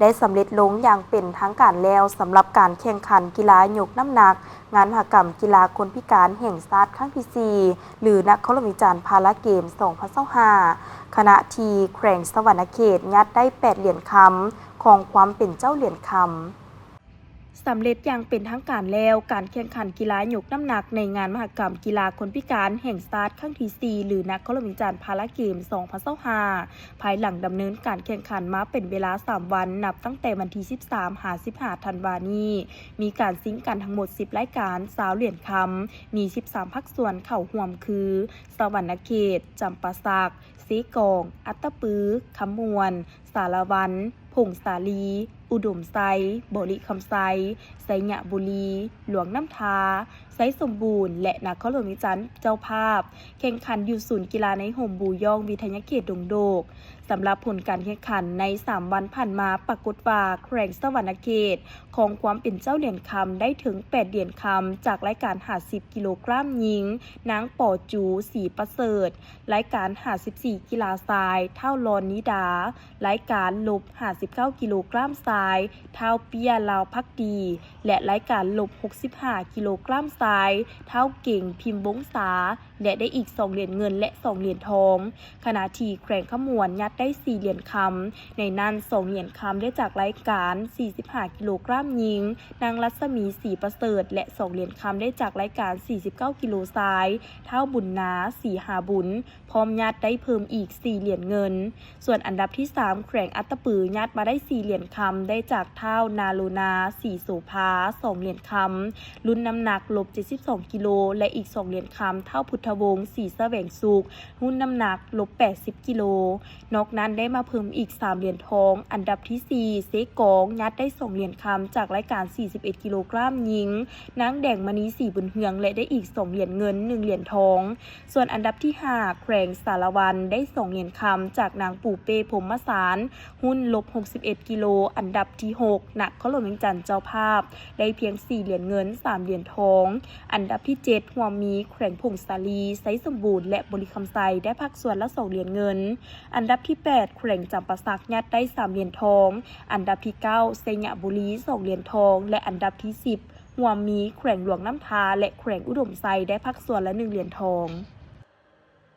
ໄດ້ສຳເລັດລົງຢ່າງເປັນທາງການແລ້ວ ສຳລັບການແຂ່ງຂັນກິລາຍົກນ້ຳໜັກ ງານມະຫະກຳກິລາຄົນພິການແຫ່ງຊາດຄັ້ງທີສີ່ ຫຼື ນະຄອນຫຼວງວຽງຈັນພາລາເກມສອງພັນຊາວຫ້າ ຂະນະທີ່ແຂວງສະຫວັນນະເຂດຍັດໄດ້ແປດຫຼຽນຄຳ ຄອງຄວາມເປັນເຈົ້າຫຼຽນຄຳ. ສຳເລັດຢ່າງເປັນທາງການແລ້ວ ການແຂ່ງຂັນກິລາຍົກນ້ຳໜັກໃນງານມະຫະກຳກິລາຄົນພິການແຫ່ງຊາດຄັ້ງທີສີ່ ຫຼື ນະຄອນຫຼວງວຽງຈັນພາລາເກມສອງພັນຊາວຫ້າ ພາຍຫຼັງດຳເນີນການແຂ່ງຂັນມາເປັນເວລາສາມວັນ ນັບຕັ້ງແຕ່ວັນທີສິບສາມຫາສິບຫ້າທັນວານີ້ ມີການຊິງກັນທັງໝົດສິບລາຍການ ຊາວຫຼຽນຄຳ, ມີສິບສາມພາກສ່ວນເຂົ້າຮ່ວມຄື ສະຫວັນນະເຂດ, ຈຳປາສັກ, ເຊກອງ, ອັດຕະປື, ຄຳມ່ວນ, ສາລະວັນ, ຜົ້ງສາລີ, ອຸດົມໄຊ, ບໍລິຄຳໄຊ, ໄຊຍະບູລີ, ຫຼວງນ້ຳທາ, ໄຊສົມບູນ ແລະ ນະຄອນຫຼວງວຽງຈັນເຈົ້າພາບ ແຂ່ງຂັນຢູ່ສູນກິລາໃນຮົ່ມບູຢອງ ວິທະຍາເຂດດົງໂດກ. ສຳລັບຜົນການແຂ່ງຂັນໃນສາມວັນຜ່ານມາ ປາກົດວ່າແຂວງສະຫວັນນະເຂດ ຄອງຄວາມເປັນເຈົ້າຫຼຽນຄຳໄດ້ເຖິງແປດຫຼຽນຄຳ ຈາກລາຍການຫ້າສິບກິໂລກຣາມຍິງ ນາງ ປໍຈູ ສີປະເສີດ, ລາຍການຫ້າສິບສີ່ກິລາຊາຍ ທ້າວ ລອນນິດາ, ລາຍການລົບຫ້າສິບເກົ້າກິໂລກຣາມຊາຍ ທ້າວ ເປ້ຍ ລາວພັກດີ ແລະ ລາຍການລົບຫົກສິບຫ້າກິໂລກຣາມຊາຍ ທ້າວ ເກັງ ພິມວົງສາ ແລະ ໄດ້ອີກສອງຫຼຽນເງິນ ແລະ ສອງຫຼຽນທອງ. ຂະນະທີ່ແຂວງຄຳມ່ວນຍັດໄດ້ສີ່ຫຼຽນຄຳ, ໃນນັ້ນສອງຫຼຽນຄຳໄດ້ຈາກລາຍການສີ່ສິບຫ້າກິໂລກຣາມຍິງ ນາງ ລັດສະໝີ ສີປະເສີດ ແລະ ສອງຫຼຽນຄຳໄດ້ຈາກລາຍການສີ່ສິບເກົ້າກິໂລຊາຍ ທ້າວ ບຸນນາ ສີຫາບຸນ ພ້ອມຍັດໄດ້ເພີ່ມອີກສີ່ຫຼຽນເງິນ. ສ່ວນອັນດັບທີສາມ ແຂວງອັດຕະປື ຍັດມາໄດ້ສີ່ຫຼຽນຄຳ ໄດ້ຈາກທ້າວ ນາໂລນາ ສີໂສພາ ສອງຫຼຽນຄຳ ລຸ້ນນ້ຳໜັກລົບເຈັດສິບສອງກິໂລ ແລະ ອີກສອງຫຼຽນຄຳ ທ້າວ ພຸດທະວົງ ສີສະແຫວງສຸກ ຮຸ້ນນ້ຳໜັກລົບແປດສິບກິໂລ. ນອກນັ້ນໄດ້ມາເພີ່ມອີກສາມຫຼຽນທອງ ອັນດັບທີສີ່ ເຊກອງ ຍັດໄດ້ສອງຫຼຽນຄຳ ຈາກລາຍການສີ່ສິບເອັດກິໂລກຣາມຍິງ ນາງ ແດງມະນີ ສີບຸນເຮືອງ ແລະ ໄດ້ອີກສອງຫຼຽນເງິນ ໜຶ່ງຫຼຽນທອງ. ສ່ວນອັນດັບທີຫ້າ ແຂວງສາລະວັນ ໄດ້ສອງຫຼຽນຄຳ ຈາກນາງ ປູເປ້ ພົມມະສານ ຮຸ້ນລົບຫົກສິບເອັດກິໂລ. ອັນດັບທີຫົກ ນະຄອນຫຼວງວຽງຈັນເຈົ້າພາບ ໄດ້ພຽງສີ່ຫຼຽນເງິນ ສາມຫຼຽນທອງ. ອັນດັບທີເຈັດ ຮ່ວມມີແຂວງຜົ້ງສາລີ, ໄຊສົມບູນ ແລະ ບໍລິຄຳໄຊ ໄດ້ພາກສ່ວນລະສອງຫຼຽນເງິນ. ອັນດັບທີແປດ ແຂວງຈຳປາສັກ ຍັດໄດ້ສາມຫຼຽນທອງ. ອັນດັບທີເກົ້າ ໄຊຍະບູລີ ສອງຫຼຽນທອງ ແລະ ອັນດັບທີສິບ ຮ່ວມມີແຂວງຫຼວງນ້ຳທາ ແລະ ແຂວງອຸດົມໄຊ ໄດ້ພາກສ່ວນລະໜຶ່ງຫຼຽນທອງ.